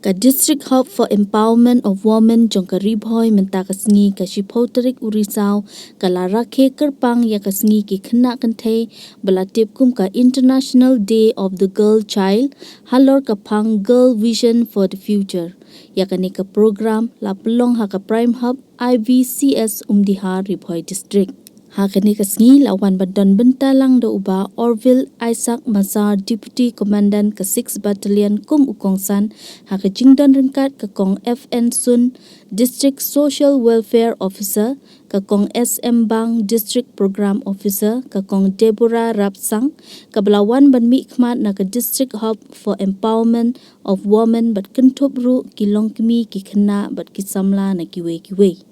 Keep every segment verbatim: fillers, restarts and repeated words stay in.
Ka District Hub for Empowerment of Women jong ka Ri Bhoi mynta ka sngi ka shiphew tarik u Risaw ka la rakhe kyrpang ïa ka sngi ki khynnah kynthei ba la tip kum ka International Day of the Girl Child halor ka phang Girl Vision for the Future. Ïa kane ka program la pynlong ha ka Prime Hub I V C S Umdihar, Ri Bhoi District. Ha kane ka sngi la wan ban don bynta lang da u Bah Orville Isaac Massar, Deputy Commandant ka Sixth Battalion kum u kongsan ha ka jingdon ryngkat ka Kong F N Sun, District Social Welfare Officer, ka Kong S M Bang, District Program Officer, ka Kong Deborah Rapsang, kaba la wan ban mihkhmat na ka District Hub for Empowerment of Women bad kynthup ruh ki longkmie, ki khynnah bad ki samla na kiwei kiwei.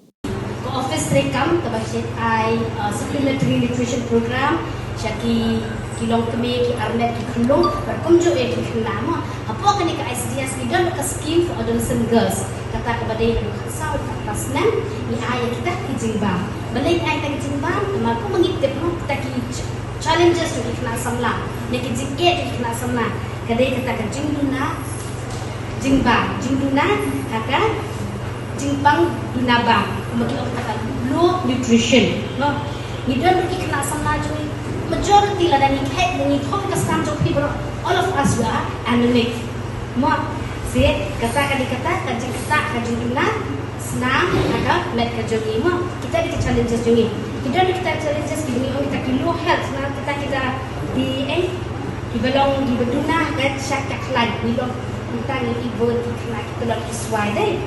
Ka office treikam kaba shait ai, uh, supplementary nutrition program sha ki, ki longkmie, ki armet, ki khyllung bad kumjuh ïa ki khynnah mo. Hapoh kane ka I C D S ngi don ka scheme for adolescent girls. Kata kaba dei na ka khatsaw haduh khatar snem ngi ai ïa kita ki jingbam. Balei ngi ai kita ki jingbam? Namar kumba ngi tip mo, kita ki ch-, challenges jong ki khynnah samla, ne ki jingeh jong ki khynnah samla ka dei kata ka jingduna jingbam, jingduna ha ka jingpang duna bam, kumba ki ong kata ka low nutrition, no? Ngi don ruh ki khynnah samla jong ngi, majority lada ngi khet ngi thok ka stam jong phi baroh, all of us we are anemic. Mo, se kata ka dei kata ka jingkata ka jingduna snam ha ka met ka jong ngi mo. Kita dei ki challenges jong ngi. Ki don kita challenges ki jong ngi, ong kita ki low health, na kita kita di, eh, kiba long kiba duna ha ka shad ka khlaiñ, ngi long kita ngi i bun ki khynnah kiba long ki swai dei.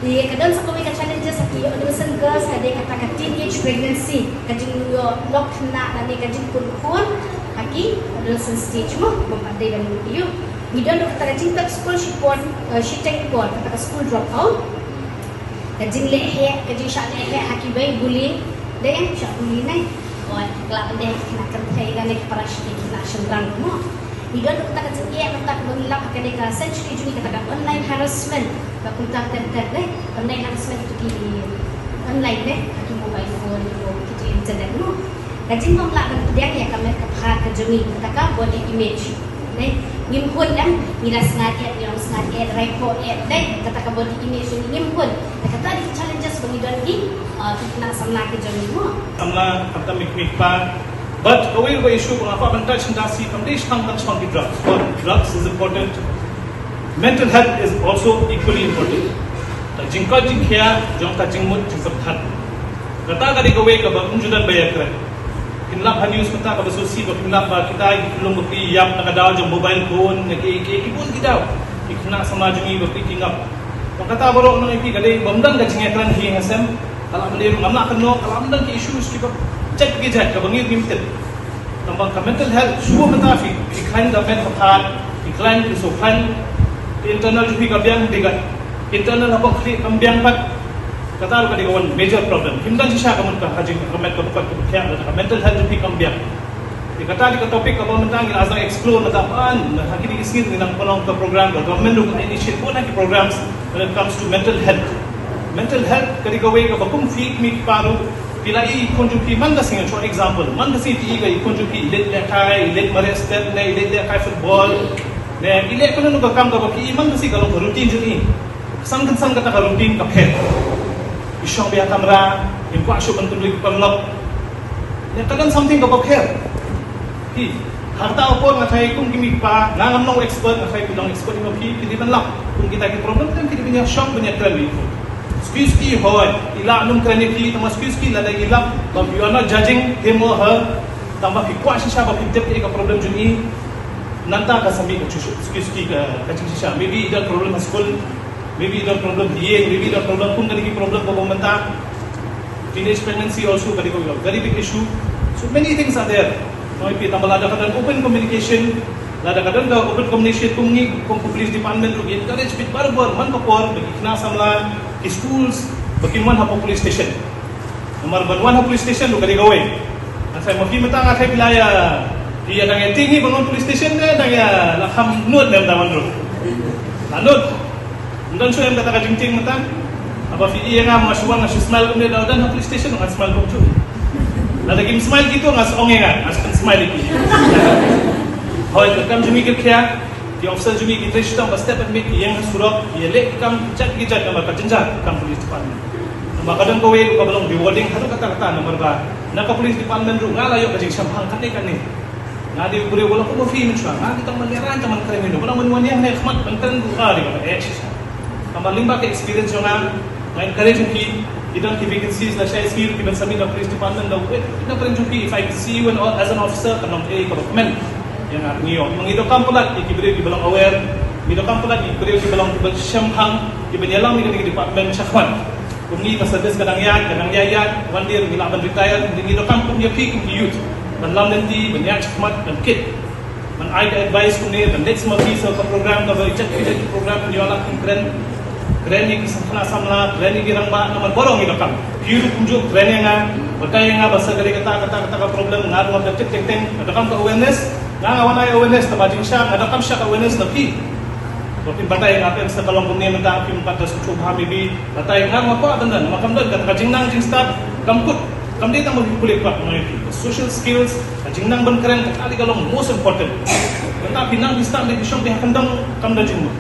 Te ka don sa kawei ka challenges ha ki adolescent girls ka dei kata ka teenage pregnancy, ka jingïoh lok khynnah lane ka jingpun khun ha ki adolescent stage mo, bym pat dei ban ïoh. Ngi don ruh kata ka jingpep skul shipor, eh, shiteng por, kata ka school drop out. Ka jingleh heh, ka jingshah leh heh ha kiwei, bullying, dei ïa shah bully ne. Oi, ka la pyndeh ha ki khynnah kynthei lane ki para shi-, ki khynnah shynrang mo. Ngi don ruh kata ka jingeh, kata kaba ngi lap ha kane ka century jong ngi, kata ka online harassment. Ba kumta ter ter dei, online harassment ïa ki online dei, ha ki mobile phone, ki internet mo. Ka jingbym lah ban pdiang ïa ka met ka phad ka jong ngi, kata ka body image. Ne, ngim hun em, ngi la sngat eh, ngi la sngat eh, rai ko eh, ne, kata ka body image ngim hun. Ne, kata dei ki challenges ba ngi don ki, uh, ki khynnah samla ki jong ngi mo. Samla, kata mih mih pa. But kawei ka issue ba nga kwah ban touch, nda si kam dei shaphang, tang shaphang ki drugs. But drugs is important. Mental health is also equally important. Ka jingkoit jingkhiah jong ka jingmut jingpyrkhat. Kata ka dei kawei kaba ym ju don ba ïakren. Phin lap ha news mynta kaba sngewsih ba phin lap ba kita ki khyllung ba ki ïap na ka daw jong mobile phone, na ki, ki, ki bun ki daw. Ki khynnah samla jong ngi ba ki, ki ngap. Tang kata baroh ngi, ki ka dei bym don ka jingïakren hi ha sem. Ka la mynta ruh ngam lah kynnoh, ka la mynta ki issues kiba jait ki jait kaba ngi ngim tip. Tang ba ka mental health shuwa mynta phi, phi khlaiñ da met ka phad, phi khlaiñ, phi shu khlaiñ, ka internal jong phi ka biang, dei ka internal hapoh khlieh kam biang pat. Kata ruh ka dei ka one major problem. Kim don shisha ka mut ka, ka jing, ka met ka buka, ka buka, ka mental health jong phi kam biang. Te kata dei ka topic kaba mynta ngi la sdang explore mynta ban, ha kine ki sngi ngi nang pynlong ka program, ka government ruh ka initiate bun ki programs when it comes to mental health. Mental health ka dei kawei kaba kum phi, mi ki pa ruh, phi la i khun jong phi man ka sngi, for example, man ka sngi phi i ka i khun jong phi i leit lehkai, i leit mareh step ne i leit lehkai football ne i leh kano kano ka kam kaba phi i man ka sngi ka long ka routine jong i. Kynsan kynsan kata ka routine ka pher. I shong beit ha kamra, im kwah shuh ban kynduh ki paralok. Ne ka don something kaba pher. Phi, ha kata ka por nga tharai kum ki mi ki pa, nga ngam long expert, nga tharai phi long expert, ïa phi, phi dei ban lap kum kita ki problem, kan phi dei ban ïa shong ban ïa kren ïa phi. Suki suki hooid, i lah nym kren ïa phi, tangba suki suki lada i lap, but you are not judging him or her, tangba phi kwah shisha ba phi tip ïa ka problem jong i. Nangta ka sa mih ka jingshit, suki suki ka, ka jingshisha. Maybe i don problem ha skul, maybe i don problem ha ïing, maybe i don problem kum kane ki problem ba mynta. Teenage pregnancy also ka dei ka, very big issue. So many things are there. Ngi phi, tangba lada ka don open communication, lada ka don ka open communication, kum ngi, kum ka police department ruh ngi encourage bit baroh baroh man ka por ba ki khynnah samla, ki schools, ba kin wan hapoh police station. Namar ban wan ha police station ruh ka dei kawei. Nga tharai ma phi mynta nga tharai phi la ïa, phi ïa dang ïa tieng hi ban wan police station ne dang ïa la kham nud ne mynta wan ruh. La nud. Ym don shuh em kata ka jingtieng mynta. Haba phi ïa nga, ma shu wan nga shu smile kumne, lada don ha police station nga smile kumjuh. Lada kim smile kito nga sa ong ïa nga, nga sa pyn smile ïa ki. Hooid, ka kam jong ngi ka khia. Ki officer jong ngi ki trei shitom ba step ban mih, ki ïeng ha surok, ki ïaleh ki kam ki jait ki jait namar ka jynjar ka kam police department. Namar ka don kawei ruh kaba long rewarding haduh katta katta namar ba na ka police department ruh nga la ïoh ka jingshemphang katne katne. Nga dei u briew ba la kum ma phi mynshuwa, nga dei tang ban ïaid tang ban kren, ïa u ba la wan wan ïa nga ha khmat ban kren ruh nga dei kaba eh shisha. Namar lyngba ka experience jong nga, nga encourage ïa phi, ki don ki vacancies lashai sngi ruh ki ban submit na police department, da u eh na kren jong phi, if I can see you and all as an officer, kan long eh kaba kmen ïa nga. Ngi ïoh, ngi donkam palat ïa ki briew kiba long aware, ngi donkam palat ïa ki briew kiba long kiba shemphang, kiban ïalam ïa kane ka department shakhmat. Kum ngi ka service ka dang ïaid, ka dang ïaid ïaid, one day ngi lah ban retire, ngi donkam kum ïa phi kum ki youth ban lam lynti, ban ïaid shakhmat, ban kit, ban ai ka advice kumne, ban leit sma phi sa ka program, kaba ijat ijat ki program, ngi ïoh lah ban kren, kren ïa ki samla samla, kren ïa ki rangbah, namar baroh ngi donkam. Phi ruh kumjuh kren ïa nga, batai ïa nga ba sa ka dei kata kata kata ka problem, nga ruh nga da tip teng teng, nga donkam ka awareness, nga nga wan ai awareness, tangba jingshisha nga donkam shisha ka awareness na phi. Ba phin batai ïa nga, phi sa ka long kumne mynta, phi mynta da sngewthuh bha maybe, batai ïa nga, nga kwah ban don, namar kam don kata ka jingnang jingstad, kam kut, kam dei tang ba phi pule pat, ngi ïa phi. Social skills, ka jingnang ban kren, ka kali ka long most important. Mynta phi nang phi stad, phi shong phi ha kyndong, kam don jingmut.